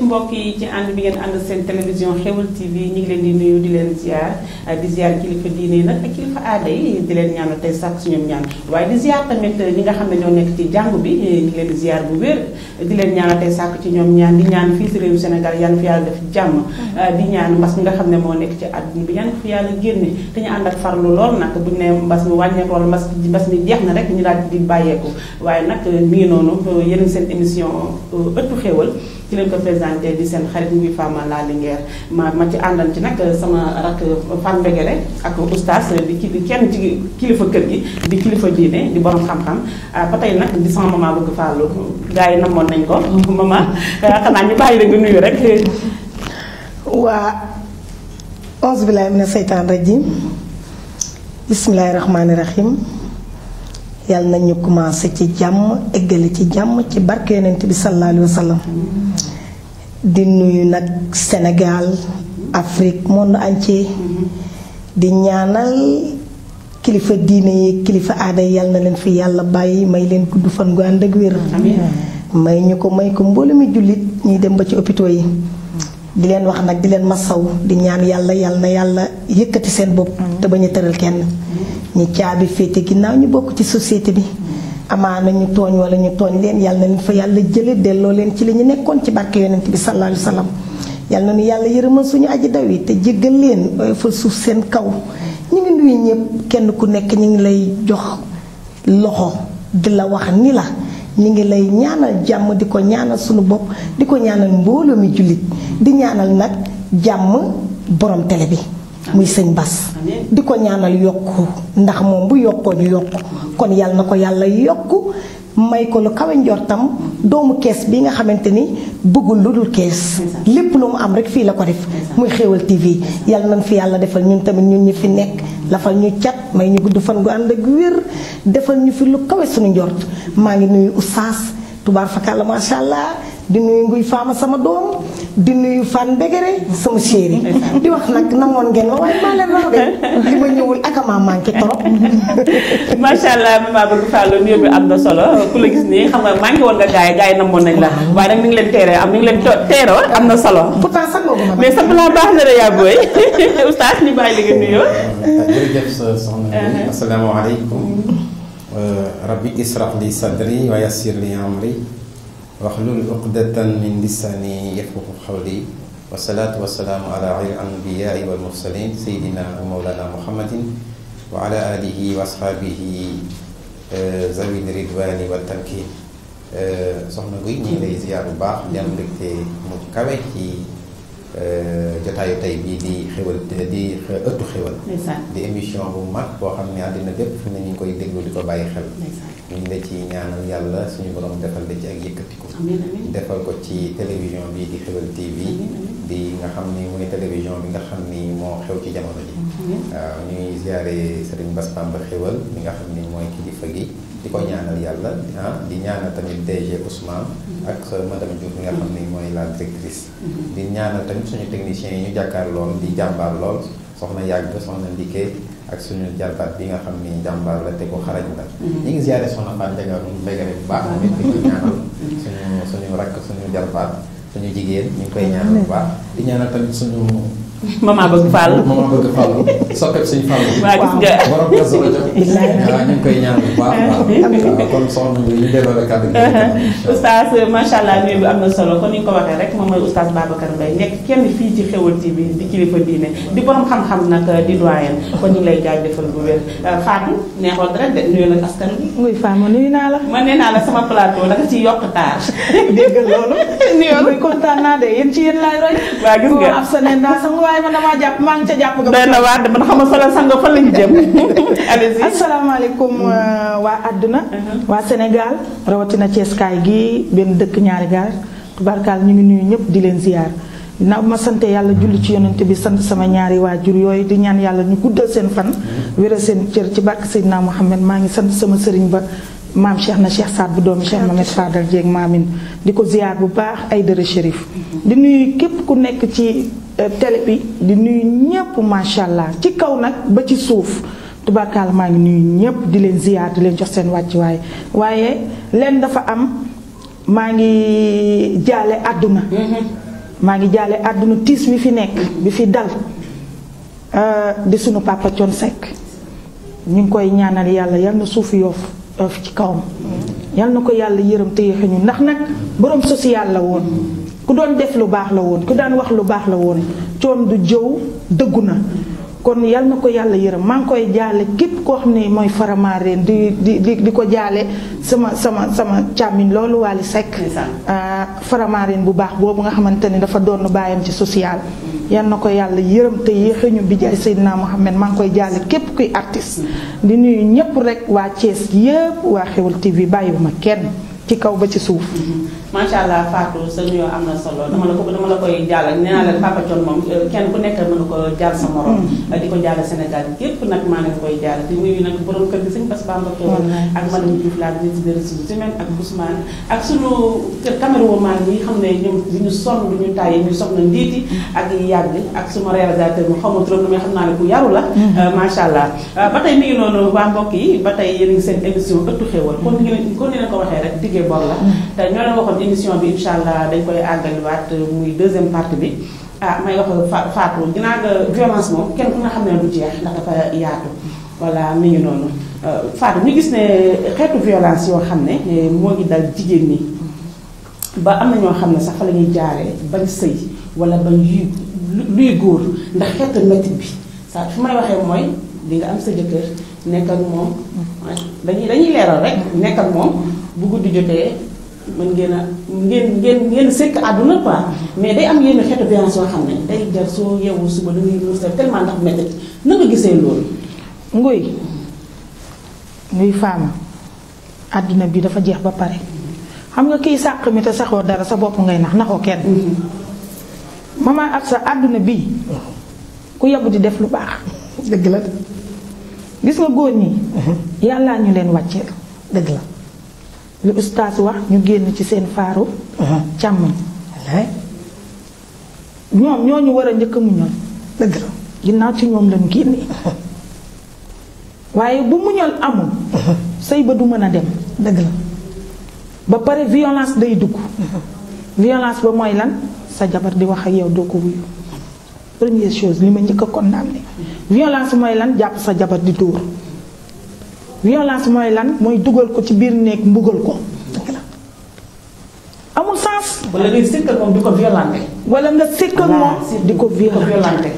mbokk yi ci ànd bi ngeen ànd seen télévision Xeweul TV ñu ngi leen di nuyu di leen ziar kilifa diine nag ak kilifa aada yi di leen ñaanal tey sàkk su ñoom ñaan waaye di ziar tamit ñi nga xam ne ñoo nekk ci jàngu bi ñu ngi leen di ziar bu wér di leen ñaanal tey sàkk ci ñoom ñaan di ñaan fii si réewu Sénégal yàlla fi yàlla def jàmm di ñaan mbas mi nga xam ne moo nekk ci àdduna bi yàlla fi yàlla génne te ñu ànd ak farlu lool nag buñu ne mbas mi wàññeeku wala mbas mi jeex na rek ñu daal di bàyyeeku waaye nag mi ngi noonu yéen seen émission ëttu xéewal ci leen ko présenté di seen xarit Nguy Fama la Linguère ma ci àndal ci nag sama rak Fane Mbegere ak oustaz di kenn ci kilifa kër gi di kilifa diine di borom xam-xam ba tey nag di sama maman bëgg fàllu gars yi namoon nañ ko maman xanaa ñu bàyyi la nga nuyu rek. waa auzu billaahi mina seytaan rajim bismillaahi rahmaani rahim yàlla nañu commencé ci jàmm eggale ci jàmm ci barke yonent bi sallallahu alayhi wa sallam di nuyu nag Sénégal Afrique monde entier di ñaanal kilifa diine yi kilifa aada yi yàlla na leen fi yàlla bàyyi may leen gudd fan gu ànd ak wér may ñu ko mboolu mi jullit ñuy dem ba ci hôpitaux yi di leen wax nag di leen masaw di ñaan yàlla na yàlla yëkkati seen bopp te bañ a tëral kenn ñi caabi féete ginnaaw ñu bokk ci société bi amaana ñu tooñ wala ñu tooñ leen yàlla na leen fa yàlla jële delloo leen ci li ñu nekkoon ci barke yonent bi sallallahu alayhi wa sallam yàlla na nu yàlla yërëmal suñu aji daw yi te jéggal leen fa suuf seen kaw ñu ngi nuyu ñëpp kenn ku nekk ñu ngi lay jox loxo di la wax ni la ñu ngi lay ñaanal jàmm di ko ñaanal suñu bopp di ko ñaanal mbooloo mi jullit di ñaanal nag jàmm borom télé bi muy sëñ Bass di ko ñaanal yokku ndax moom bu yokkoo ñu yokku kon yàlla na ko yàlla yokku may ko lu kawe njortam doomu kees bi nga xamante ni bëggul lu dul kees lépp lu mu am rek fii la ko def muy Xeweul TV yàlla nañ fi yàlla defal ñun tamit ñun ñu fi nekk lafal ñu cat may ñu gudd fan gu ànd ak wér defal ñu fi lu kawe suñu njort maa ngi nuyu oustaz tubaar fakàlla masha Allah di nuyu Nguy Fama sama doom di nuyu Fane Mbegere sama chéri di wax nag namoon ngeen ma waaye maa leen raw de li ma ñëwul ak maa manqué trop. macha allah maman bëgg Fallou nuyoo bi am na solo ku la gis nii xam nga manqué woon nga gars yi namoon nañ la waaye nag ni ngi leen teeree ni ngi leen teeroo am na solo. pourtant sax nga mais sa balaa baax na de yaa booy oustaz ñu bàyyi li nga nuyoo. jërëjëf soxna bi asalaamaaleykum rabbi israh li sadri wa yassir li amri waxlul uqdatan min lisani yafqahu qawli wasalaatu wasalaamu ala xayri anbiyaai wal mursalin sayidina wa mawlana muhammadin wa ala alihi wa ashaabihi zawil ridwani wa tamkin soxna Guy ñu ngi lay ziar bu baax di am mbégte mu kawe ci jotaayu tey bii di xewal di ëttu xewal di émission bu mag boo xam ne àddina bépp fi ne ñu ngi koy déglu di ko bàyyi xel ñu ngi la ci ñaanal yàlla suñu borom defal la ci ak yëkkatiku defal ko ci télévision bi di Xeweul TV di nga xam ni mooy télévision bi nga xam ni moo xew ci jamono ji waaw ñuy ziare Serigne Bass Pamba Xeweul mi nga xam ni mooy kilifa gi di ko ñaanal yàlla di ñaanal tamit DG Ousmane ak madame Diouf mi nga xam ni mooy la directrice di ñaanal tamit suñu techniciens yi ñu jàkkaar lool di jàmbaar lool soxna yàgg soxna Ndike ak suñu jarbaat bi nga xam ni jàmbaar la te ko xarañ la ñu ngi ziare soxna Fane Mbegere bu baax tamit di ko ñaanal suñu rakk suñu jarbaat suñu jigéen ñu ngi koy ñaanal bu baax di ñaanal tamit suñu maman bëgg Fall soppeeku suñu Fall waa gis nga borom kaso la waaw ñu ngi koy ñaan bu baax waaw kon soxna ñu delloo la kàddu gi oustaz macha allah nuyu bi am na solo kon ni nga ko waxee rek moom mooy oustaz Babacar Mbaye nekk kenn fii ci Xeweul TV di kilifa diine di borom xam-xam nag di doyen kon ñu ngi lay jaajëfal bu wér Fatou neexoon rek de nuyu nag askan bi Nguy Fama nuyu naa la man nee naa la sama plateau da nga ci yokk taar dégg loolu nuyu kontaan naa de yéen ci yéen laay roy waa gis nga ab sa ne ndaa sang waaye man damaa jàpp maa ngi ca jàpp nga doy na waar de man xam nga solo sang fan lañu jëm allez-y asalaamaaleykum waa àdduna waa Sénégal rawatina Thiès kaay gi benn dëkk ñaari gaar tubarkaal ñu ngi nuyu ñëpp di leen ziar na ma sant yàlla julli ci yonent bi sant sama ñaari waajur yooyu di ñaan yàlla ñu guddal seen fan wéral seen cër ci barke Seydina Mohamed maa ngi sant sama sëriñ ba maam Cheikh na Cheikh Saad bu doomi Cheikh Mamed Fadal Dieng maamin di ko ziar bu baax ay dërë Chérif di nuyu képp ku nekk ci télé bi di nuyu ñëpp macha allah ci kaw nag ba ci suuf tubarkaal maa ngi nuyu ñëpp di leen ziar di leen jox seen wàccuwaay waaye leen dafa am maa ngi jaale àdduna maa ngi jaale àdduna tiis bi fi nekk bi fi dal di sunu papa Thione Seck ñu ngi koy ñaanal yàlla yal na suuf yoof ci kawam yal na ko yàlla yërëm te yéex ñu ndax nag borom social la woon ku doon def lu baax la woon ku daan wax lu baax la woon Thione du jëw dëggu na kon yal na ko yàlla yërëm maa ngi koy jaale képp koo xam ne mooy Faramareen di ko jaale sama càmmiñ loolu Wally Seck Faramareen bu baax boobu nga xamante ne dafa doon baayam ci social yal na ko yàlla yërëm te yéexuñu bi jaay Seydina Mohamed maa ngi koy jaale képp kuy artiste di nuyu ñépp rek waa Thiès yépp waa Xewal TV bàyyiwuma kenn ci kaw ba ci suuf. macha allah Fatou sa nuyoo am na solo dama la koy jàll nee naa la Papa Thione moom kenn ku nekk mën na ko jàll sa morom. di ko jàll Sénégal képp nag maa ngi koy jàll di nuyu nag borom kër gi sëñ Bass Bamba Touré ak madame Diouf la ministre des ressources humaines ak Ousmane ak sunu caméraman yi xam ne ñoom du ñu sonn du ñu tàyyi ñu soxna ndiiti ak yàgg ak suma réalisateur mu xaw ma turam mais xam naa ne ku yaru la. macha allah ba tey mi ngi noonu waa mbokk yi ba tey yéen a ngi seen émission ëttu xéwal kon ni ngeen ko waxee rek diggee bor la te ñoo leen waxoon émission bi incha allah dañ koy àggaliwaat muy deuxième partie bi may wax Fatou ginnaaw nga violence moom kenn ku nga xam ne du jeex ndax dafa yaatu voilà mi ngi noonu Fatou ñu gis ne xeetu violence yoo xam ne moo ngi dal jigéen ñi ba am na ñoo xam ne sax fa la ñuy jaaree bañ sëy wala bañ luy góor ndax xeetu métti bi saa fi may waxee mooy di nga am sa jëkkër nekk ak moom dañuy leeral rek nekk ak moom bu guddi jotee mën ngeen sëkk àdduna quoi mais day am yenn xeetu violence yoo xam ne day jar soo yeewu suba da ngay ruus tellement ndax métti na nga gisee loolu. nguy faama àdduna bi dafa jeex ba pare xam nga kiy sàq mi te saxoo dara sa bopp ngay naxoo kenn. maman ak sa àdduna bi ku yabu di def lu baax. dëgg la. gis nga góor ñi. yàllaa ñu leen wàcceel. dëgg la. lu ustaas wax ñu génn ci seen faaru. càmmoñ. ñoom ñoo ñu war a njëkk a muñal. dëgg la. ginnaaw ci ñoom lañu génnee. waaye bu muñal amul. sëy ba du mën a dem. dëgg la. ba pare violence day dugg. violence ba mooy lan sa jabar di wax ak yow doo ko wuyu. première chose li ma njëkk a condamné. violence mooy lan jàpp sa jabar di dóor. violence mooy lan mooy dugal ko ci biir néeg mbugal ko. amul sens. wala nga sëkk ak moom di ko violenté. wala nga sëkk ak moom di ko violenté.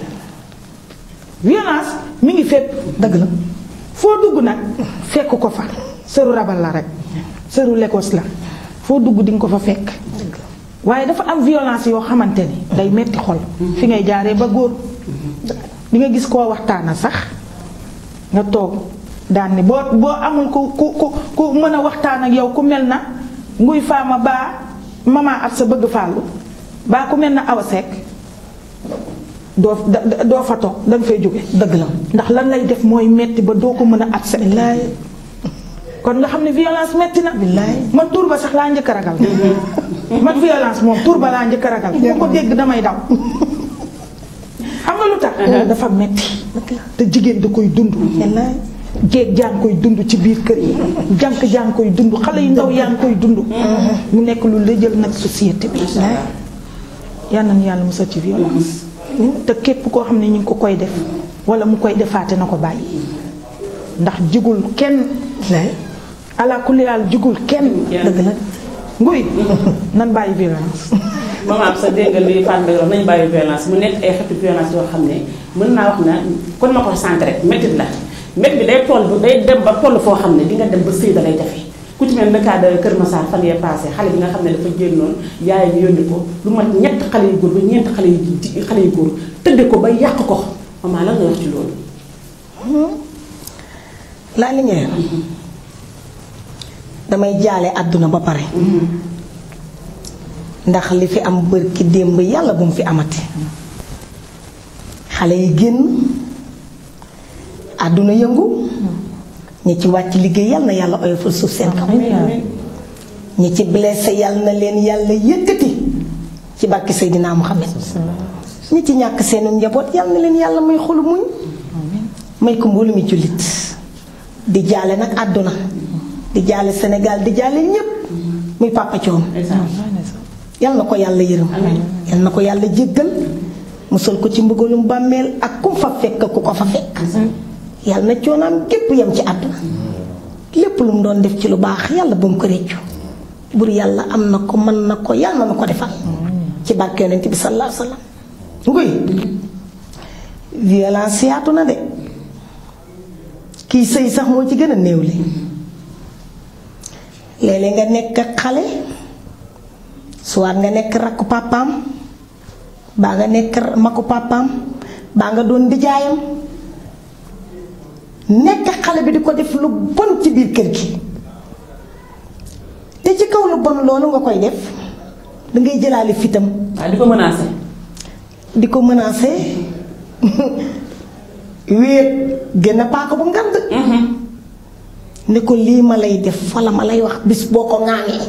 violence mi ngi fépp. dëgg la. foo dugg nag fekk ko fa. sëru rabal la rek. sëru lekos la. foo dugg di nga ko fa fekk. waaye dafa am violence yoo xamante ni day metti xol. fi ngay jaaree ba góor. di nga gis koo waxtaana sax nga toog. daan ni boo amul ku mën a waxtaan ak yow ku mel na nguy faama baa mama at sa bëgg fàllu baa ku mel na Awa Seck doo fa toog danga fay jóge. dëgg la. ndax lan lay def mooy metti ba doo ko mën a accepter. kon nga xam ne violence metti na. man tur ba sax laa njëkk a ragal. man violence moom tur ba laa njëkk a ragal. bu ko dégg damay daw. xam nga lu tax. dafa metti te jigéen da koy dund. jéeg jaa ngi koy dund ci biir kër yi. jànk jaa ngi koy dund xale yu ndaw yaa ngi koy dund. mu nekk lu la jël nag société bi. yal nañu yàlla musal ci violence. te képp koo xam ne ñu ngi ko koy def wala mu koy defaate na ko bàyyi. ndax jigul kenn. ala kulli yàlla jigul kenn. dëgg la nguy nan bàyyi violence. maman sa dégg nga li Fatou Mbaye wax nañu bàyyi violence mu nekk ay xeetu violence yoo xam ne mën naa wax na kon ma ko sant rek métti la. métti bi day dem ba toll foo xam ne di nga dem ba sëy da lay jafe ku ci mel ne cas de Kër Massar fan yee passé xale bi nga xam ne dafa génnoon yaay bi yónni ko lu mat ñett xale yu góor ba ñeent xale yu góor tëdde ko ba yàq ko maman lan nga wax ci loolu. laa li ngeen damay jaale àdduna ba pare. ndax li fi am bërki démb yàlla bu mu fi amati. xale yi génn. àdduna yëngu ñi ci wàcc liggéey yal na yàlla oyofal suuf seen kaw. ñi ci blessé yal na leen yàlla yëkkati ci barke Seydina Muhammad. ñi ci ñàkk seenu njaboot yal na leen yàlla may xolu muñ. may ko mboolu mi jullit. di jaale nag àdduna. di jaale Sénégal di jaale ñépp muy Papa Thione. yal na ko yàlla yërëm yal na ko yàlla jéggal musal ko ci mbugalum bàmmeel ak kum fa fekk ku ko fa fekk yal na coonaam gépp yem ci àdduna lépp lu mu doon def ci lu baax yàlla bu mu ko réccu bur yàlla am na ko mën na ko yàlla na ko defal ci barke yonent bi sallallahu alayhi wa sallam nguy violence yaatu na de kii sëy sax moo ci gën a néew li léeg-léeg nga nekk xale soit nga nekk rakku papaam baa nga nekk maku papaam baa nga doon ndijaayam nekk xale bi di ko def lu bon ci biir kër gi te ci kaw lu bon loolu nga koy def dangay jëlaale fitam waaw di ko menacé wéet gën a paaka bu ngand ne ko lii ma lay def walla ma lay wax bis boo ko ŋaangee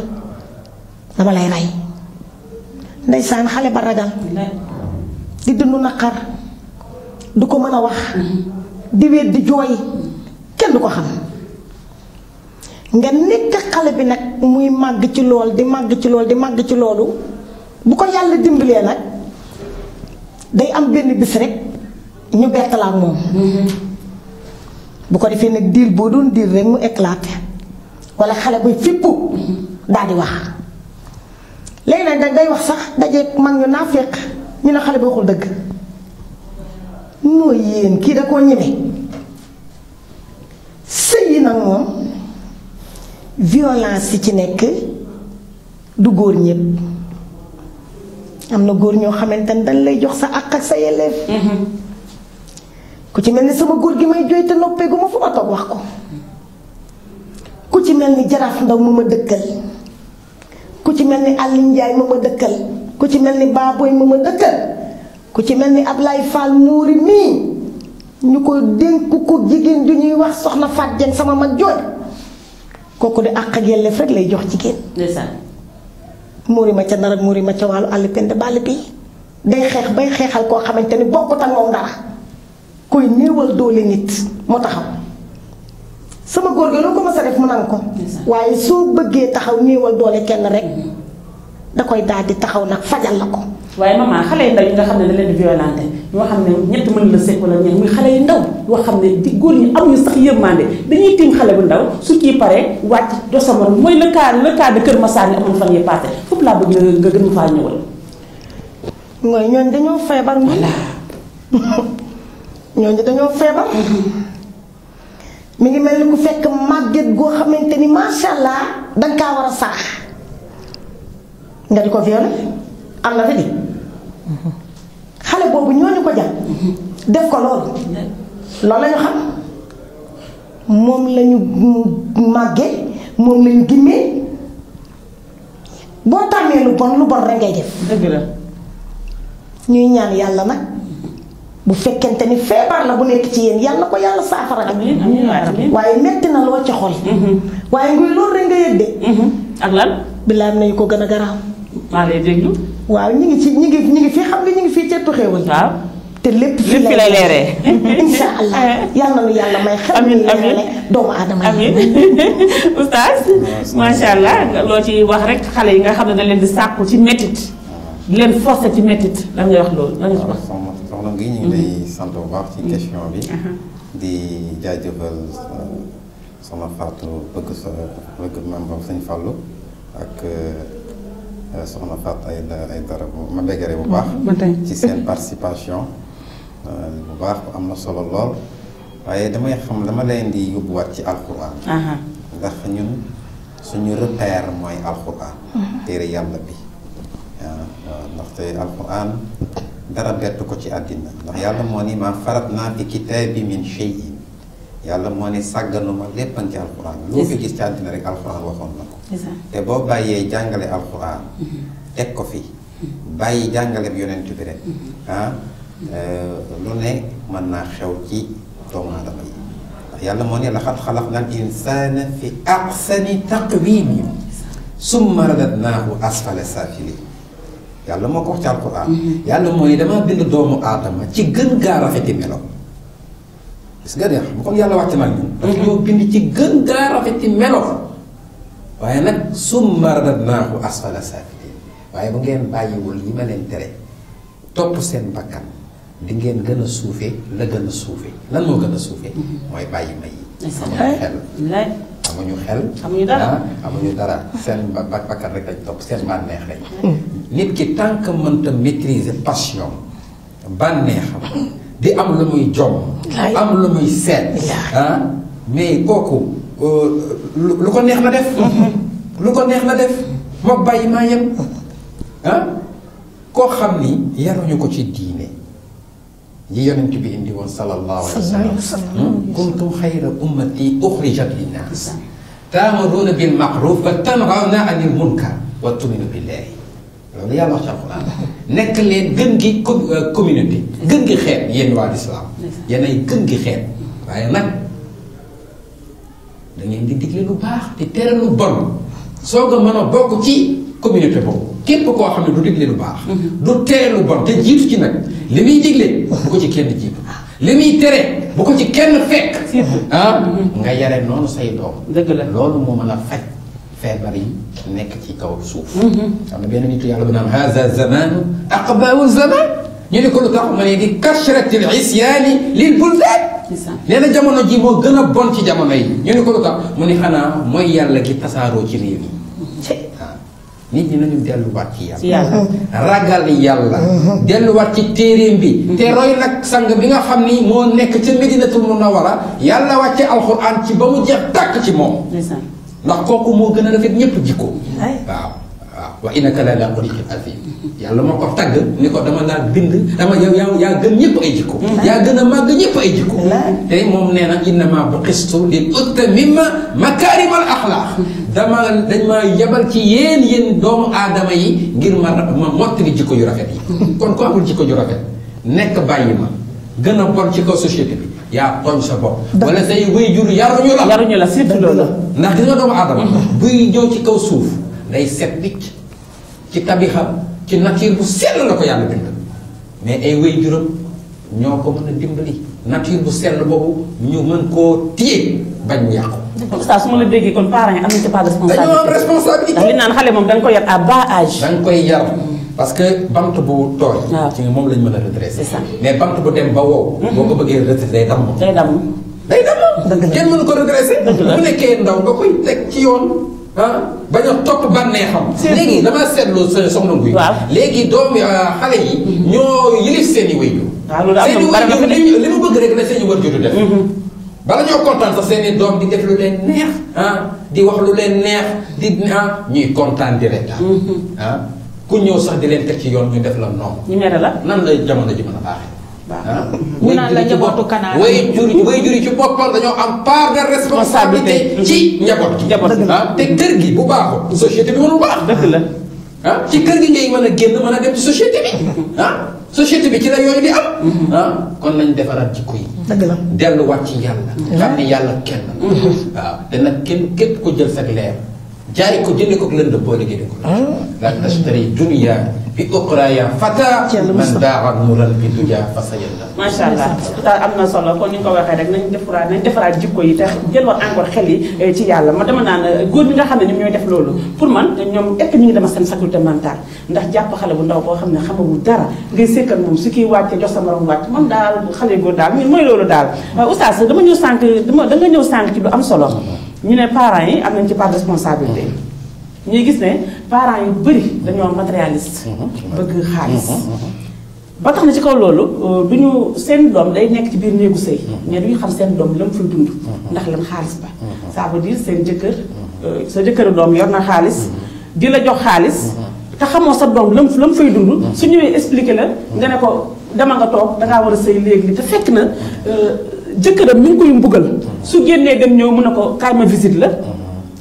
dama lay rey ndeysaan xale ba ragal di dund naqar du ko mën a wax di wéet di jooy kenn du ko xam nga nekk xale bi nag muy màgg ci lool di màgg ci lool di màgg ci loolu bu ko yàlla dimbalee nag day am benn bis rek ñu bett la ak moom bu ko defee nag diir boo doon diir rek mu éclaté walla xale buy fippu daal di wax léegi nag dangay wax sax dajeeg mag ñu naafeq ñu ne xale bi waxul dëgg mooy yéen kii da koo ñeme sëy yi nag moom violence yi ci nekk du góor ñépp am na góor ñoo xamante ne dañ lay jox sa àq ak sa yelleef ku ci mel ni sama góor gi may jooy te noppeegu ma fu ma toog wax ko ku ci mel ni Jaraaf Ndaw ma ma dëkkal ku ci mel ni Aliou Njaay ma ma dëkkal ku ci mel ni Baboy ma ma dëkkal ku ci mel ni Ablaye Fall muuri mii ñu ko dénk ko jigéen ju ñuy wax soxna Faat Jeng sama mag jooy kooku de àq ak yelleef rek lay jox jigéen muuri ma ca Ndar ak muuri ma ca wàllu àll pend bàll bi day xeex bay xeexal koo xamante ni bokkut ak moom dara koy néewal doole nit moo taxaw sama góor gi loo ko mës a def mu nangu ko waaye soo bëggee taxaw néewal doole kenn rek da koy daal di taxaw nag fajal la ko waaye maman xale yu ndaw yi nga xam ne da leen di violenté ñoo xam ne ñett mën la sekk wala ñeent muy xale yu ndaw yoo xam ne di góor ñi amuñu sax yërmande dañuy tiim xale bu ndaw su kii paree wàcc do sa morom mooy le cas de Kër Massar ni amoon fan yee passé foofu laa bëgg nga gën ma faa ñëwal mooy ñooñ dañoo feebar ñooñu dañoo feebar mi ngi mel ni ku fekk màgget goo xamante ni macha allah danga kaa war a sarax nga di ko violé am na fi di xale boobu ñooñu ko jàpp def ko loolu lañu xam moom lañu màgge moom lañu gimmee boo tàmmee lu bon rek ngay def dëgg la ñuy ñaan yàlla nag bu fekkente ni feebar la bu nekk ci yéen yàlla ko yàlla saafara amiin waaye metti na loo ci xol waaye nguy loolu rek nga yëg de ak lan bilaay nañu ko gën a garaaw maa lay déglu waaw ñi ngi fii xam nga ñi ngi fii ceetu xéewal waaw te lépp fi lay leeree insha allah yàlla na nu yàlla may xel amiin doomu aadama amiin oustaz macha allah loo ci wax rek xale yi nga xam ne dañ leen di sàkku ci mettit di leen forcer ci mettit lan ngay wax loolu lan nga wax soxna ngi ñu ngi lay sant bu baax ci question bi di jaajëfal soxna Fatou bëgg maam boobu sëñ Fallou ak soxna Fatou ay dara ma béggare bu baax ci seen participation bu baax am na solo lool waaye dama leen di yóbbuwaat ci alxuraan ndax ñun suñu repère mooy alxuraan téere yàlla bi ndaxte alxuraan dara bett ko ci àddina ndax yàlla moo ni ma farat naa fi kitaabi min shay'in yàlla moo ni sàgganuma léppan ci alxuraan loo fi gis ci àddina rek alxuraan waxoon na ko te boo bàyyee jàngale alxuraan teg ko fi bàyyi jàngale bi yonent bi rek lu ne mën naa xew ci doomu aadama yi ndax yàlla moo ne laqad xalaqnal insaana fi ahsani taqwiim summa radadnaahu asfala saafiliin yàlla moo ko wax ci alxuraan yàlla moo ne damaa bind doomu aadama ci gën gaa rafeti melo gis nga de xam comme yàlla wàcc nag ñun dafa ñoo bind ci gën gaa rafeti melo waaye nag summa radadnaahu asfala saafiliin waaye bu ngeen bàyyiwul yi ma leen tere topp seen bakkan di ngeen gën a suufee la gën a suufee lan moo gën a suufee mooy bàyyi ma yi amuñu xel amuñu dara seen bakkan rek lañ topp seen bànneex rek nit ki tant que mënta maîtriser passion bànneexam di am lu muy jom am lu muy seet mais kooku lu ko neex la def lu ko neex la def moo bàyyi maa yem koo xam ni yaruñu ko ci diine yi yonent bi indi woon sallallahu alayhi wa sallam kuntum xayra ummati uxrijat linnaas taamuruna bil ma'ruf wa tanhawna anil munkar wa tu'minuna billahi loolu yàlla wax ci alxuraan nekk leen gën gi communauté gën gi xeet yéen waa lislaam yéen ay gën gi xeet waaye nag da ngeen di digle lu baax di tere lu bon soog a mën a bokk ci communauté boobu képp koo xam ne du digle lu baax du tere lu bon te jiitu ci nag li muy digle bu ko ci kenn jiitu li muy tere bu ko ci kenn fekk nga yare noonu say doom dëgg la loolu moo mën a faj feebar yi nekk ci kaw suuf xam na benn nitu yàlla bu naan haza zamanu aqbawu zaman ñu ne ko lu tax ma ne di kasratil isyaani lil buldaan nee na jamono ji moo gën a bon ci jamono yi ñu ne ko lu tax mu ni xanaa mooy yàlla gi tasaaroo ci réew yi nit ñi nañu delluwaat ci yàlla ragal yàlla delluwaat ci téeréem bi te roy nag sang bi nga xam ni moo nekk ca Medinatul Munawwara yàlla wàcce alxuraan ci ba mu jeex tàkk ci moom ndax kooku moo gën a rafet ñëpp jikko waaw wa innaka la ala xuluqin azim yàlla moo ko tagg ni ko dama laa bind dama yow yaa gën ñëpp ay jikko yaa gën a màgg ñëpp ay jikko te moom nee na innama buqistu lil utammima makaarimal axlaaq dañ maa yebal ci yéen doomu aadama yi ngir ma mottali jikko yu rafet yi kon ku amul jikko yu rafet nekk bàyyi ma gën a bon ci kaw société bi yaa tooñ sa bopp wala say waajur yaruñu la surtout loolu ndax gis nga doomu aadama buy ñëw ci kaw suuf day set picc ci tabixam ci nature bu sell la ko yàlla bind mais ay waajuram ñoo ko mën a dimbali nature bu sell boobu ñu mën koo téye bañ mu yàqu. saa su ma la déggee kon parents yi am nañu ci part de responsabilité. dañoo am responsabilité. ndax li naan xale moom dañ ko yar à bas âge. dañ koy yar parce que bant bu tooy. waaw ci nga moom lañ mën a redresser. c'est ça mais bant bu dem ba wow. boo ko bëggee redresser day damm. day damm. day damm. kenn mënu ko redresser. dëgg la bu nekkee ndaw nga koy teg ci yoon. bañ a topp bànneexam. léegi damaa seetlu soxna Nguy. waaw léegi doomi xale yi. ñoo yilif seen i waajur. waaw loolu am na bari na li mu bëgg rek la seen i waajur di def. bala ñoo kontaan sax seen i doom di def lu leen neex. di wax lu leen neex di ñuy kontaan di reetaan. ku ñëw sax di leen teg ci yoon ñu def la noonu. ñu mere la nan la jamono ji mën a baaxee. ñu naan la njabootu kanaara way jur yi ci boppam dañoo am part de responsabilité ci njaboot gi. te kër gi bu baaxul société bi mënul baax. dëgg la ci kër gi ngay mën a génn mën a dem ci société bi société bi ci la yooyu di am. kon nañ defaraat jikko yi. dëgg la delluwaat ci yàlla. xam ne yàlla kenn. waaw te nag kenn képp ko jël sa leer jaay ko jëndee ko lënd boo liggéey ko. la tashtari dunya bi uxraya fata man daaxat nuran bi duja fa sayalla. macha allah am na solo kon ni nga ko waxee rek nañ defaraat jikko yi te jëlwaat encore xel yi ci yàlla ma dama naan góor ñi nga xam ne ñoom ñooy def loolu pour man ñoom est-ce que ñu ngi dema seen faculté mentale ndax jàpp xale bu ndaw boo xam ne xamagul dara ngay sekkal moom su kii wàccee jox sa morom wàcc moom daal xale góor daal mooy loolu daal. oustaz dama ñëw sànq da nga ñëw sànq ci lu am solo ñu ne parents yi am nañ ci part de responsabilité. ñuy gis ne parents yu bëri dañoo matérialiste. bëgg xaalis. ba tax na ci kaw loolu du ñu seen doom day nekk ci biir néegu sëy mais du ñu xam seen doom la mu fay dund. ndax lan xaalis ba. ça veut dire seen jëkkër sa jëkkëru doom yor na xaalis. di la jox xaalis. te xamoo sa doom la mu fay dund. su ñëwee expliqué la nga ne ko dama nga toog dangaa war a sëy léegi te fekk na jëkkëram mi ngi koy mbugal. su génnee dem ñëw mun na ko kaay ma visite la.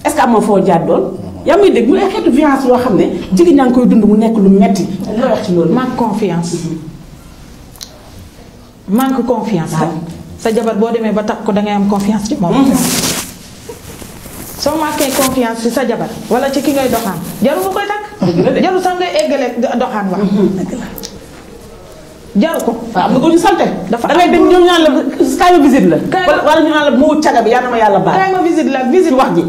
est-ce que am na foo jàddoon. yaa may dégg mu ay xeetu violence yoo xam ne jigéen ñaa ngi koy dund mu nekk lu metti looy wax ci loolu. manque confiance. manque confiance rek. sa jabar boo demee ba takk ko dangay am confiance ci moom. soo manqué confiance ci sa jabar wala ci ki ngay doxaan jaru nga koy takk. jaru sax ngay eggale doxaan wax. jaru ko. waaw am na ko ñu salte. dafa dangay dem ñoom ñaan la kaay ma visite la. wala ñu naan la moo caga bi yaa na ma yàlla baal. kaay ma visite la visite wax ji.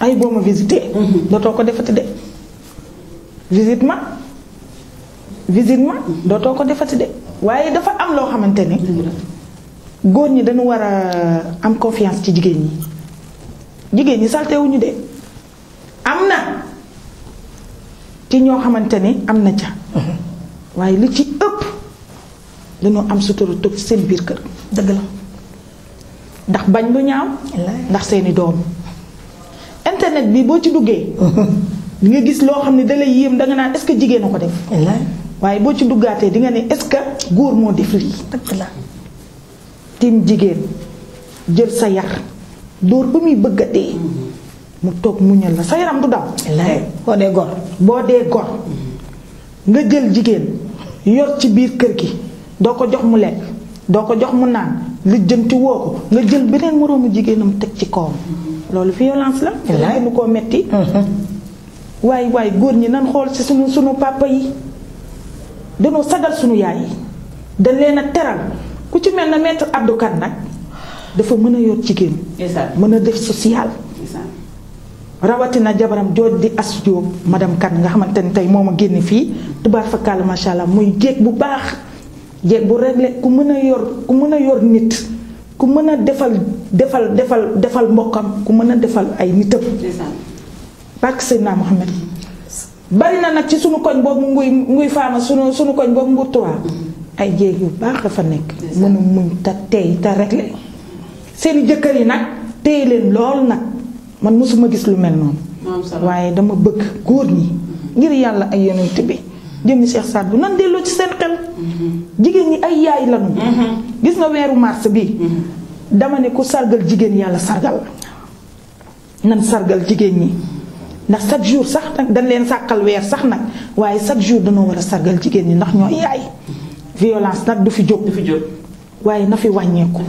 ay boo ma visité. dootoo ko defati de. visite ma dootoo ko defati de waaye dafa am loo xamante ne góor ñi dañu war a am confiance ci jigéen ñi saltewuñu de am na ci ñoo xamante ne am na ca waaye li ci ëpp dañoo am sutura toog seen biir kër. dëgg la ndax bañ lu ñaaw ndax seeni doom internet bi boo ci duggee di nga gis loo xam ne dalay yéem danga naan est-ce que jigéen a ko def waaye boo ci duggaatee di nga ne est-ce que góor moo def lii. dëgg la tim jigéen jël sa yar dóor ba muy bëgg a dee mu toog muñal la sa yaram du daw. boo dee gor nga jël jigéen yor ci biir kër gi doo ko jox mu lekk doo ko jox mu naan lijjanti woo ko nga jël beneen moroomu jigéenam teg ci kawam loolu violence la. wallaay mu koo metti. waaye góor ñi nan xool ci sunu papa yi danoo sagal sunu yaay yi dañ leen a teral ku ci mel na maître Abdou Kane nag dafa mën a yor jigéen. mën a def social. rawatina jabaram jooj di As Jóob madame Kane nga xamante ni tey moo ma génne fii tubaar fakkaal macha allah muy jéeg bu baax jéeg bu réglé ku mën a yor nit ku mën a defal mbokkam ku mën a defal ay nitam. barke Seydina Mohamed bari na nag ci sunu koñ boobu nguy faama sunu koñ boobu Mbour 3 ay jéeg yu baax dafa nekk. mën a muñ te tey te réglé seeni jëkkër yi nag téye leen lool nag. man mosuma gis lu mel noonu. waaye dama bëgg góor ñi ngir yàlla ay yonent bi jëmmi Cheikh Saad bu nan delloo ci seen xel. jigéen ñi ay yaay lanu. gis nga weeru mars bi dama ne ku sargal jigéen yàlla sargal la nan sargal jigéen ñi ndax chaque jour sax nag dañ leen sàkkal weer sax nag waaye chaque jour dañoo war a sargal jigéen ñi ndax ñooy yaay. violence nag du fi jóg. waaye na fi wàññeeku.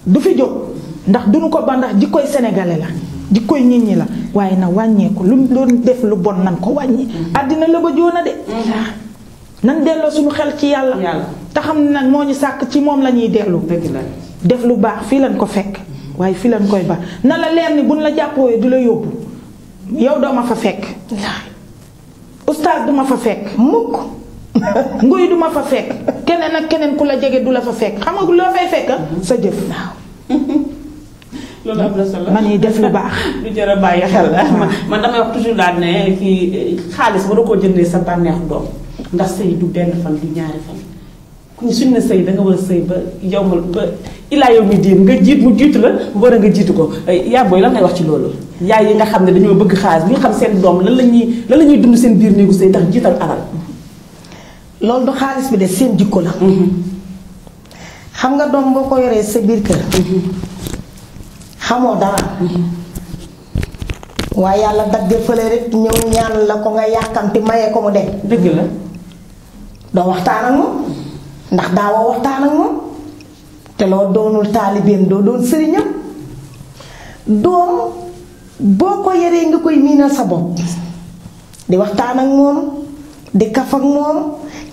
du fi jóg. ndax duñu ko ba ndax jikkoy sénégalais la jikkoy nit ñi la waaye na wàññeeku lu def lu bon nan ko wàññi. àddina la ba joona de. nan delloo suñu xel ci yàlla. te xam ne nag moo ñu sàkk ci moom la ñuy dellu. def lu baax fii lañ ko fekk waaye fii lañ koy ba na la leer ni buñ la jàppooyee du la yóbbu yow doo ma fa fekk. ustaas du ma fa fekk mukk nguy du ma fa fekk keneen ak keneen ku la jege du la fa fekk xam nga loo fay fekk sa jëf. loolu am na solo man yi def lu baax. lu jar a bàyyi xel la man damay wax toujours daal ne fii xaalis war a koo jëndee sa bànneexu doom ndax sëy du benn fan du ñaari fan ku ñu suñ na sëy danga war a sëy ba yow ma ba ilaa yow mi diin nga jiit mu jiitu la war a nga jiitu ko yaa booy lan ngay wax ci loolu yaay yi nga xam ne dañoo bëgg xaalis bu ñu xam seen doom lan la ñuy dund seen biir néegu sëy ndax jiital alal. loolu du xaalis bi de seen jikko la. xam nga doom boo ko yoree sa biir kër. xamoo dara. waaye yàlla dagge fële rek ñëw ñaan la ko nga yàkkamti maye ko mu dem. dëgg la. doo waxtaan ak moom ndax daawoo waxtaan ak moom te loo doonul taalibeem doo doon sëriñam doom boo ko yaree nga koy miinal sa bopp di waxtaan ak moom di kaf ak moom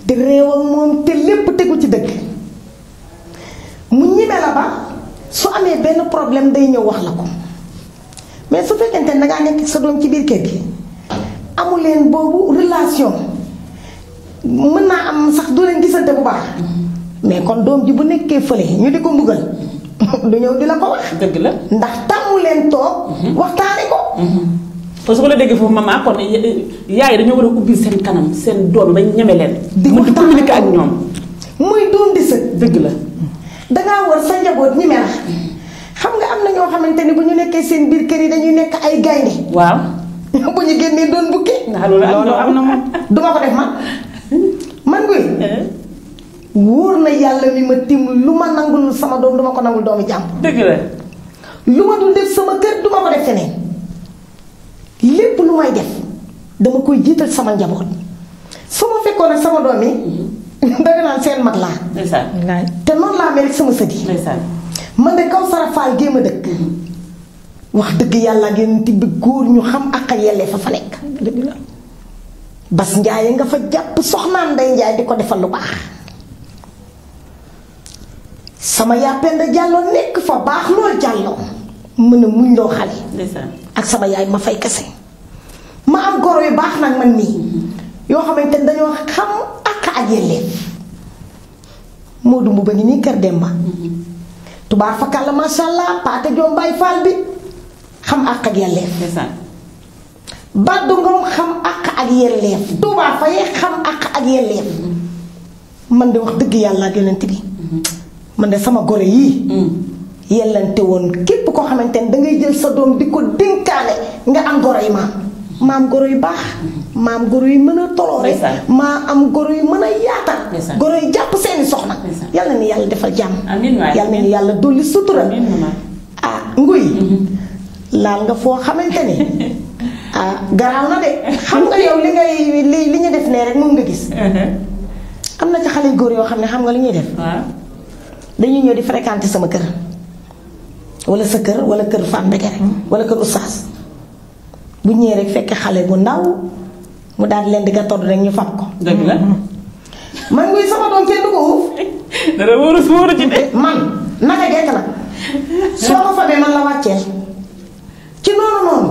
di réew ak moom te lépp tegu ci dëgg mu ñime la ba su amee benn problème day ñëw wax la ko mais su fekkente ne dangaa nekk sa doom ci biir kër gi amu leen boobu relation mën naa am sax doo leen gisante bu baax mais kon doom ji bu nekkee fële ñu di ko mbugal du ñëw di la ko wax. dëgg la ndax tàmmu leen toog. waxtaane ko. parce que su ko la déggee foofu maman kon yaay dañoo war a ubbil seen kanam seen doom ba ñeme leen. di mën di communiquer ak ñoom. muy doom di sët. dëgg la. dangaa war sa njaboot ñi mel xam nga am na ñoo xamante ni bu ñu nekkee seen biir kër yi dañuy nekk ay gaynde. waaw. bu ñu génnee doon bukki. loolu am na moom. duma ko def man guy. wóor na yàlla mi ma tim lu ma nangul sama doom duma ko nangul doomi jàmbur. dëgg la. lu ma dul def sama kër duma ko def feneen lépp lu may def dama koy jiital sama njaboot su ma fekkoon ak sama doom yi danga naan seen mag laa. ndeysaan. te noonu laa mel ak sama sët yi. ndeysaan. man de kaw sarafaal géem a dëkk. wax dëgg yàlla ngeen tibb góor ñu xam ak a yellee fa nekk. dëgg la. Bas Njaaye nga fa jàpp soxnaan Ndey Njaay di ko defal lu baax. sama yàppenda jàlloo nekk fa baax lool jàlloo mën a muñ loo xale. ndeysaan. ak sama yaay ma fay kese ma am goro yu baax ak man nii yoo xamante ne dañoo xam àq ak yelleef Modou Mbuba ngi nii kër Demba tubaar fakal la masha Allah Paate Joom Baay Faal bi xam àq ak yelleef Baddu Ngom xam àq ak yelleef Touba Faye xam àq ak yelleef man de wax dëgg yàlla ak yonent bi man de sama gore yii yellante woon képp koo xamante ne dangay jël sa doom di ko dénkaane nga am goro yi maam goro yu baax maam goro yu mën a toloore maa am goro yu mën a yaatal goro yu jàpp seeni soxna yàlla ni yàlla defal jàmm yàlla ni yàlla dolli sutura nguy laal nga foo xamante ni garaaw na de xam nga yow li ñu def nee rek moom nga gis am na ci xale góor yoo xam ne xam nga li ñuy def dañuy ñëw di fréquenter sama kër wala sa kër wala kër Fane Mbekere wala kër Oustaz bu ñëwee rek fekk xale bu ndaw mu daal leen di gàttoon rek ñu fab ko. dëgg la. man nguy sama doom kenn du ko uuf. dara wóoru ci de. man naka jekk la soo ko fabee man la wàcceel ci noonu.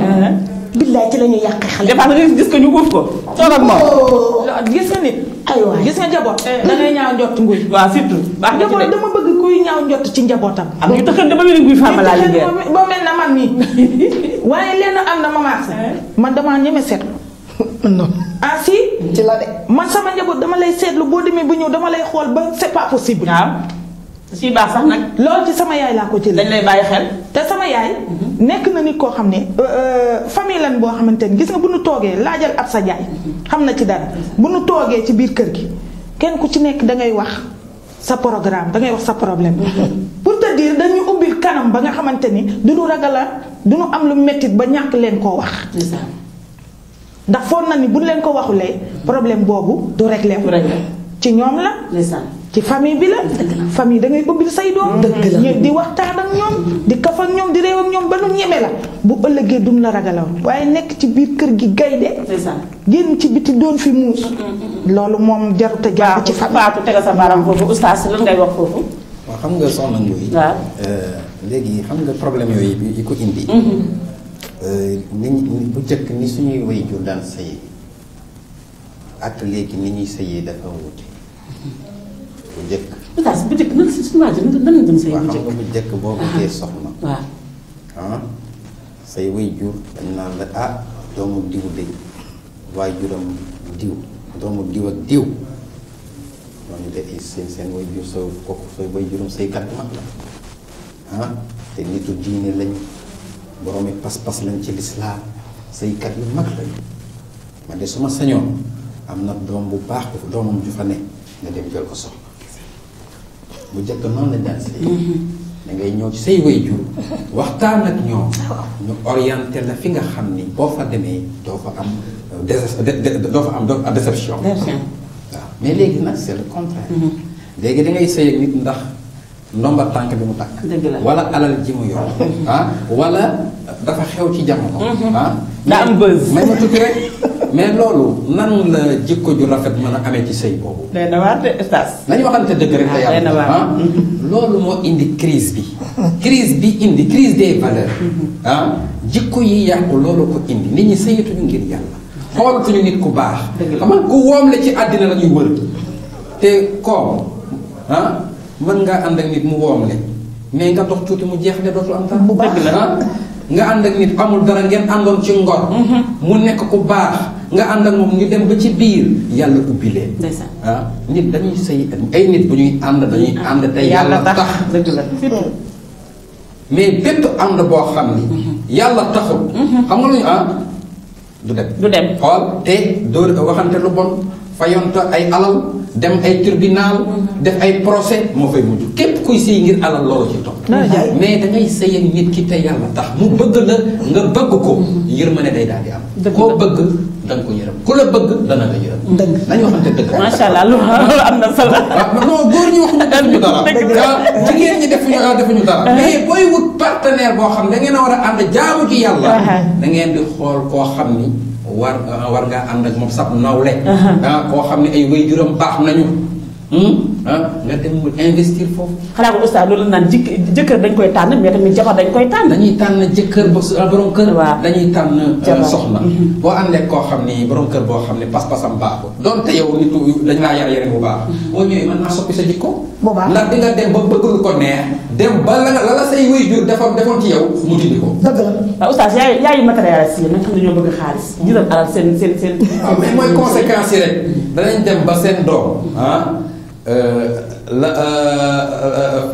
billaay ci la ñuy yàq xale. des fois nga gis ko ñu uuf ko. toog ak moom. gis nga nit. aywa gis nga njaboot. da ngay ñaaw njott nguy. waaw surtout. baax na ci de dama bëgg kuy ñaaw njott ci njabootam. am ñu taxal dama mel ni nguy Fama laa liggéey. ba mel na man mii waaye lenn am na ma maat man damaa ñeme seetlu. non. ah si. ci la de. man sama njaboot dama lay seetlu boo demee bu ñëw dama lay xool ba c'est pas possible. waaw. si baax sax nag. loolu ci sama yaay laa ko jëlee. dañ lay bàyyi xel. te sama yaay. nekk na nit koo xam ne famille lan boo xamante ni gis nga bu nu toogee laajal ab sa jaay. xam na ci dara bu nu toogee ci biir kër gi kenn ku ci nekk dangay wax sa programme dangay wax sa problème. pour te dire dañuy ubbil kanam ba nga xamante ni du nu ragala du nu am lu mettit ba ñàkk leen koo wax. ndax foog na ni buñ leen ko waxulee problème boobu du réglé wu. ci ñoom la. ci famille bi la. famille da ngay ubbil say doom. dëgg di waxtaan ak ñoom di kaf ak ñoom di réew ak ñoom ba nu ñeme la bu ëllëgee duñ la ragalaw waaye nekk ci biir kër gi gaynde génn ci biti doon fi muus. loolu moom jarut a jàpp ci famille. Fatou tegal sa baram foofu oustaz lan ngay wax foofu. waaw xam nga soxna Ngoy. waaw léegi xam nga problème yooyu bi yi ko indi. ni bu jëkk ni suñuy waajur daan sëy ak léegi ni ñuy sëyee dafa wuute. bu njëkk. oustaz bu njëkk nan si suñu waajur nan lañ doon sëy bu njëkk. xam nga bu njëkk boo bëggee soxna. waaw. say waajur dañ naan la doomu diw de waajuram diw doomu diw ak diw ñooñu de seen waajur sa kooku sa waajuram saykat bu mag la te nitu diine lañ boroomi pas-pas lañ ci lislaam saykat yu mag lañ man de su ma sañoon am na doom bu baax bu doomam ju fa ne nga dem jël ko soxna bu njëkk noonu lañ daan sëy da ngay ñëw ci say waajur waxtaan ak ñoom ñu orienté la fi nga xam ni boo fa demee doo fa am déception waaw mais léegi nag c'est le contraire léegi da ngay sëy ak nit ndax ndomba tànk bi mu takk wala alal ji mu yor wala dafa xew ci jamono daa am buzz may ma tuuti rek mais loolu nan la jikko ju rafet mën a amee ci sëy boobu day na waar de oustaz nañu waxante dëgg rek te yàlla loolu moo indi crise bi indi crise des valeurs jikko yi yàqu loolu ko indi nit ñi sëyatuñu ngir yàlla xoolatuñu nit ku baax xam nga ku woom la ci àddina la ñuy wër te koom mën ngaa ànd ak nit mu woom le mais nga dox tuuti mu jeex le dootu am dara bu baax nga ànd ak nit amul dara ngeen àndoon ci ngor mu nekk ku baax nga ànd ak moom ñu dem ba ci biir yàlla ubbi leen nit dañuy sëy ay nit bu ñuy ànd dañuy ànd te yàlla tax dëgg la mais bépp ànd boo xam ni yàlla taxul xam nga lu ñu du dem xool te doo waxante lu bon fayonte ay alal dem ay tribunal def ay procès moo fay mujj képp kuy sëy ngir alal loolu ci topp mais dangay sëy ak nit ki te yàlla tax mu bëgg la nga bëgg ko yërmande day daal di am koo bëgg danga ko yërëm ku la bëgg dana la yërëm dañu waxante dëgg macha allah loolu am na solo non góor ñi wax ñu defuñu dara jigéen ñi defuñu dara mais booy wut partenaire boo xam da ngeen a war a ànd jaamu ci yàlla da ngeen di xool koo xam ni war ngaa ànd ak moom sab nawle koo xam ne ay waajuram baax nañu nga dem mu investir foofu. xanaa ko oustaz loolu naan jëkkër dañ koy tànn mais tamit jabar dañ koy tànn. dañuy tànn jëkkër borom kër. waaw dañuy tànn jabar soxna. boo àndee koo xam ni borom kër boo xam ne pas-pasam baaxul. donte yow nit dañ laa yar bu baax. boo ñëwee mën naa soppi sa jikko. bu baax ndax di nga dem ba bëgg lu ko neex. dem ba la say waajur defoon ci yow mu dindi ko. dëgg la. waaw oustaz yaayu matérialiste yi nag xam ne ñoo bëgg xaalis. jëlal alal seen. waaw mais mooy conséquences yi rek danañ dem ba seen doom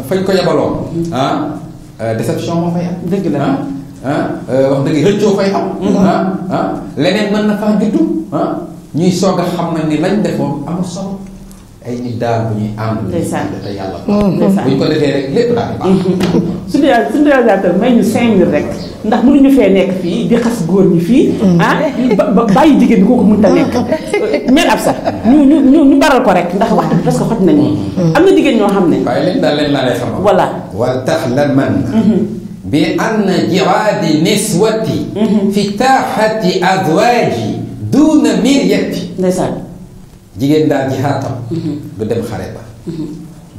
fañ ko yabaloon déception moo fay am. dëgg la wax dëgg rëccoo fay am. leneen mën na faa juddu ñuy soog a xam na ni lañ defoon amul solo ay nit daal bu ñuy ànd. ndeysaan te yàlla. ndeysaan bu ñu ko defee rek lépp daal di baax. suñu réalisateur may ñu 5 minutes rek ndax mënuñu fee nekk fii di xas góor ñi fii ba bàyyi jigéen bi kooku mënut a nekk mel ab sax ñu baral ko rek ndax waxtu bi presque xoj nañu am na jigéen ñoo xam ne waaye leen daal leen laa lay xamal. voilà wal taxlaman bi anna jihaadi niswati fi taaxati azwaaji duuna miryati. ndeysaan jigéen daal jihaatam du dem xare ba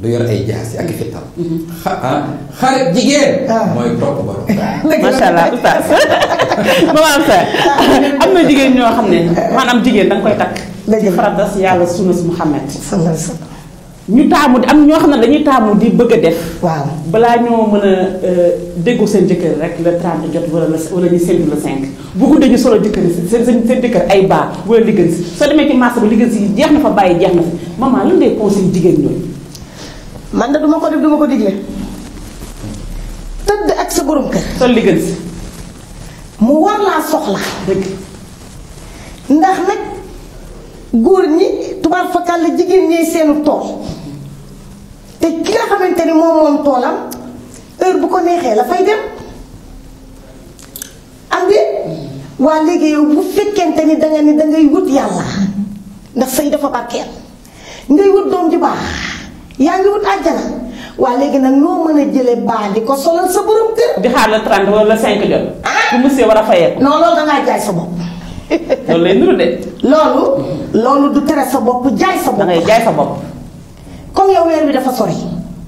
du yor ay jaasi ak fital xare jigéen mooy topp borom. macha allah oustaz maman sa am na jigéen ñoo xam ne maanaam jigéen danga koy takk ci faratas yàlla sunna si Muhammad sallallahu alayhi wa sallam. ñu taamu di am ñoo xam ne dañuy taamu di bëgg a def waaw balaa ñoo mën a déggoo seen jëkkër rek le 30 jot wala ñu séntu le 5 bu guddee ñu solo jëkkër seen jëkkër ay baa wala liggéey si soo demee ci marché ba liggéey si jeex na fa bàyyi jeex na fi maman lan ngay conseil jigéen ñooñu. man de duma ko def duma ko digle tëdd ak sa borom kër. sol liggéey si. mu war laa soxla. dëgg. ndax nag góor ñi tubaar fakal la jigéen ñi seenu tool te ki nga xamante ni moom toolam heure bu ko neexee la fay dem am de waa léegi yow bu fekkente ni danga ni dangay wut yàlla ndax sëy dafa barkeel ngay wut doom ju baax yaa ngi wut àjjana waa léegi nag noo mën a jële baa di ko solal sa borom kër. di xaar le 30 wala le 5 jot. bu monsieur war a fayee ko. non loolu dangaa jaay sa bopp. loolu lay nuru de. loolu du tere sa bopp jaay sa bopp. da ngay jaay sa bopp. comme yow weer bi dafa sori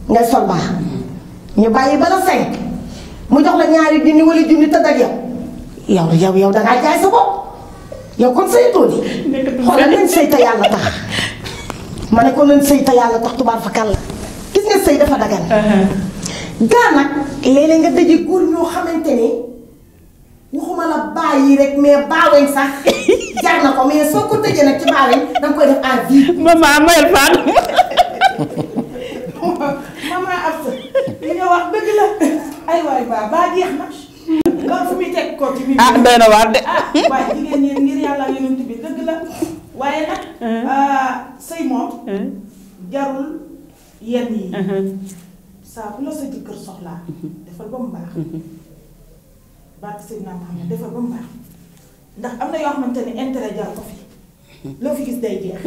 ngay sol baax ñu bàyyi ba la 5 mu jox la ñaari junni wala junni tëdd ak yow dangaa jaay sa bopp yow kon sëyatoo di. xoolal nañ sëy te yàlla tax ma ne ko nañ sëy te yàlla tax tubaar fa kàll gis nga sëy dafa dagan. gaa nag léeg-léeg nga daje góor ñoo xamante ni waxuma la bàyyi rek mais baaweñ sax jar na ko mais soo ko tëjee nag ci baaweñ danga koy def en vie. maman mayal Fatou. maman Absa li nga wax dëgg la ay waay baa jeex na loolu fu muy teg ko ci biir. doy na waar de. waaye jigéen ñi ngir yàlla yonent bi dëgg la waaye nag sëy moom jarul yenn yi saa bu la sa jëkkër soxlaa defal ba mu baax barke sëy naa xam ne defal ba mu baax ndax am na yoo xamante ne intérêt jar ko fi loo fi gis day jeex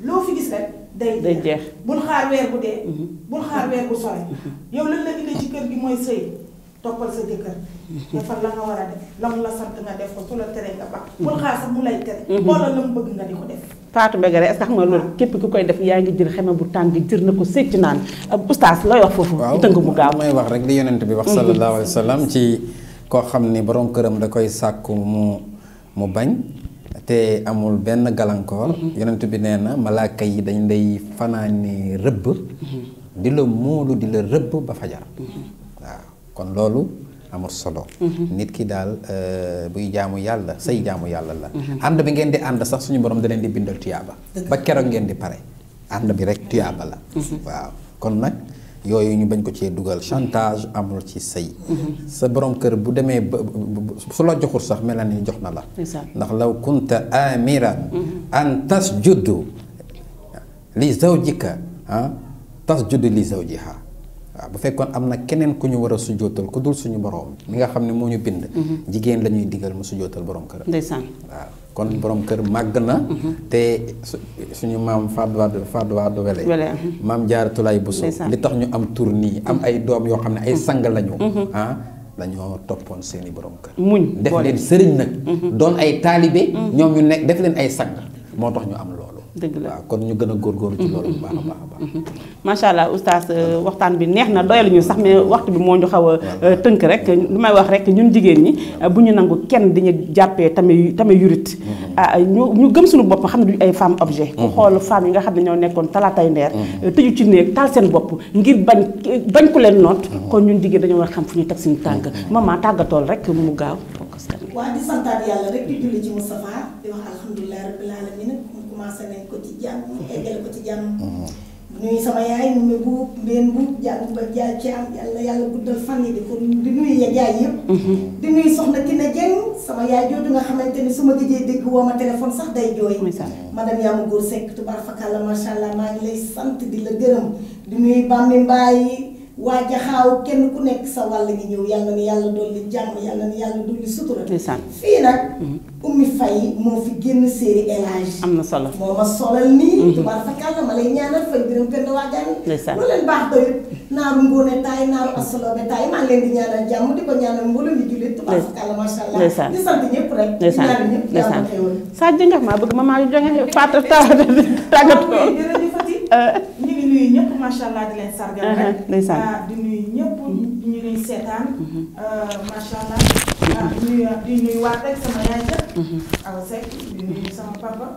loo fi gis rek day jeex bul xaar weer bu dee bul xaar weer bu sore yow lan la indi ci kër gi mooy sëy toppal sa jëkkër defal la nga war a def la mu la sant nga def ko su la tere nga baax bul xaar sax mu lay tere xoolal la mu bëgg nga di ko def Fatou Mbegere est-ce que xam nga loolu képp ku koy def yaa ngi jël xeme bu tàng jër na ko sécc naan oustaz looy wax foofu tënk mu gaaw may wax rek li yonent bi wax sallallahu alayhi wa sallam ci koo xam ni borom këram da koy sàkku mu bañ te amul benn gàllankoor yonent bi nee na malaaka yi dañ lay fanaane rëbb di la móolu di la rëbb ba fajar waaw kon loolu amul solo nit ki daal buy jaamu yàlla say jaamu yàlla la ànd bi ngeen di ànd sax suñu borom da leen di bindal tuyaaba ba keroog ngeen di pare ànd bi rek tuyaaba la waaw kon nag yooyu ñu bañ ko cee dugal chantage amul ci sëy sa borom kër bu demee ba su la joxul sax mel na ni jox na la ndax law kunta amiran an tasjudu li zawjika tasjudu li zawjiha waaw bu fekkoon am na keneen ku ñu war a sujootal ku dul suñu borom mi nga xam ne moo ñu bind jigéen la ñuy digal mu sujootal borom kër ndeysaan waaw kon borom kër màgg na te suñu maam Fadou Wade Wele maam Jaaratulaay Buso li tax ñu am tur nii am ay doom yoo xam ne ay sang lañu dañoo toppoon seeni borom kër def leen sëriñ nag doon ay taalibe ñoom ñu nekk def leen ay sang moo tax ñu am loolu dëgg la waaw kon ñu gën a góorgóorlu ci loolu bu baax a baax a baax. macha allah oustaz waxtaan bi neex na doyaluñu sax mais waxtu bi moo ñu xaw a tënk rek lu may wax rek ñun jigéen ñi bu ñu nangu kenn diñu jàppee tamit yurit ñu gëm suñu bopp xam ne duñu ay femme objet ku xool femme yi nga xam ne ñoo nekkoon talaatay ndeer tëju ci néeg taal seen bopp ngir bañ ku leen noot kon ñun jigéen dañoo war xam fu ñu teg suñu tànk maman tàggatool rek mu gaaw waa di santaat yàlla rek di julli ci Moustapha di wax alhamdulilah rabbil alamin mu commencé nañ ko ci jàmm eggale ko ci jàmm nuyu sama yaay nu mu buub mbeen buub jàng ba jaay ci am yàlla guddal fan yi di nuyu yaay yëpp di nuyu soxna Kine Dieng sama yaay jooju nga xamante ni su ma gëjee dégg woo ma téléphone sax day jooy madame Yamou Góor Seck tubaar fakalla macha allah maa ngi lay sant di la gërëm di nuyu Bambi Mbaye waa Jaxaaw kenn ku nekk sa wàll ngi ñëw yàlla ni yàlla dolli jàmm yàlla ni yàlla dolli sutura fii nag Oumy Faye moo fi génn série élage am na solo moo ma solal nii tubaar fakalla ma lay ñaanal fay biram pend waajaan lu leen baax doyut naaru ngóone taay naaru asaloobe taay maa ngi leen di ñaanal jàmm di ko ñaanal mbooloo mi jullit tubaar fakalla masha Allah di sant ñëpp rek di ñaanal ñëpp yàlla xewal sa jëngax maa bëgg maman yu jonge Fatou tàggatoo ñu ngi nuyu ñëpp macha allah di leen sargal rek di nuyu ñëpp ñu ngi seetaan macha allah di nuyu waat rek sama yaay ja Awa Seck di nuyu sama papa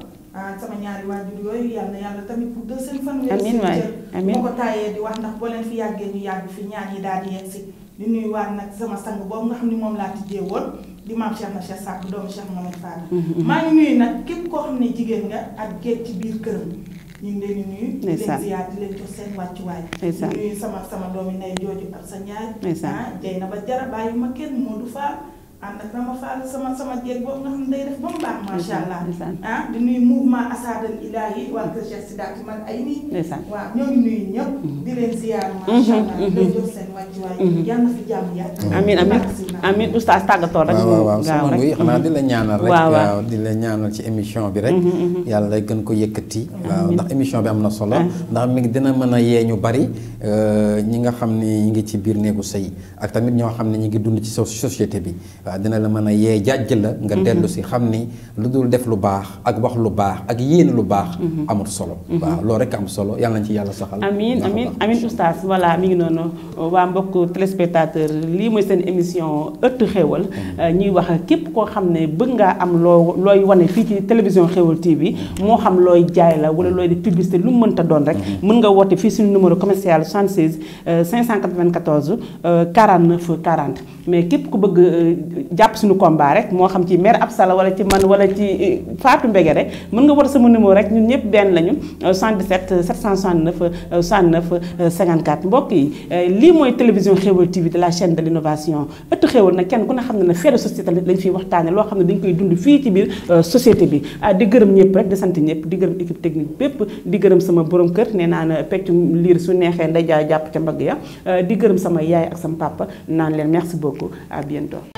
sama ñaari waajur yooyu yàlla tamit pour de seen fan amiin waay amiin moo ko taayee di wax ndax boo leen fi yàggee ñu yàgg fi ñaan yi daal di yegg si di nuyu waat nag sama sang boobu nga xam ne moom laa tijjee woon di maam Cheikh na Cheikh Sakk doomu Cheikh Mamadou Fada maa ngi nuyu nag képp koo xam ne jigéen nga ak géej ci biir këram ñu ngi leen di nuyu di leen ziyaar di leen jox seen wàccuwaay di nuyu sama doomi ndey jooju ak sa ñaay jey na ba jara bàyyi ma kenn Modou Fall ànd ak Rama Fall sama jeeg boobu nga xam ne day def ba mu baax macha allah di nuyu mouvement Asadal Ilahi waa kër Cheikh Sidaati man ay nii waaw ñoo ngi nuyu ñëpp di leen ziyaar macha allah di leen jox seen wàccuwaay yàlla na fi jàmm yàgg amiin amiin oustaz tàggatoo rek waaw sama nguy xanaa di la ñaanal rek waaw di la ñaanal ci émission bi rek yàlla gën ko yëkkati waaw ndax émission bi am na solo ndax mi ngi dina mën a yee ñu bari ñi nga xam ni ñi ngi ci biir néegu sëy ak tamit ñoo xam ne ñi ngi dund ci société bi waaw dina la mën a yee jàjj la nga dellu si xam ni lu dul def lu baax ak wax lu baax ak yéene lu baax amul solo waaw loolu rek am solo yàlla nañ ci yàlla saxal amiin oustaz voilà mi ngi noonu waa mbokk téléspectateur lii mooy seen émission ëttu xéewal ñuy wax képp koo xam ne bëgg ngaa am looy wane fii ci télévision Xéewal TV moo xam looy jaay la wala looy di publicité lu mu mënta doon rek mën nga woote fii suñu numéro commercial 76 594 49 40 mais képp ku bëgg jàpp suñu combat rek moo xam ci mère Absala wala ci man wala ci Fatou Mbege rek mën nga woote sama numéro rek ñun ñëpp benn lañu 77 769 69 54 mbokk yi lii mooy télévision Xéewal TV de la chaîne de l'innovation ëttu xéewal nag kenn ku ne xam ne fait de société lañ fiy waxtaane loo xam ne dañ koy dund fii ci biir société bi di gërëm ñëpp rek di sant ñëpp di gërëm équipe technique bépp di gërëm sama borom kër nee naa ne peccum liir su neexee nday jaay jàpp ca mbagg ya di gërëm sama yaay ak sama papa naan leen merci beaucoup à bientôt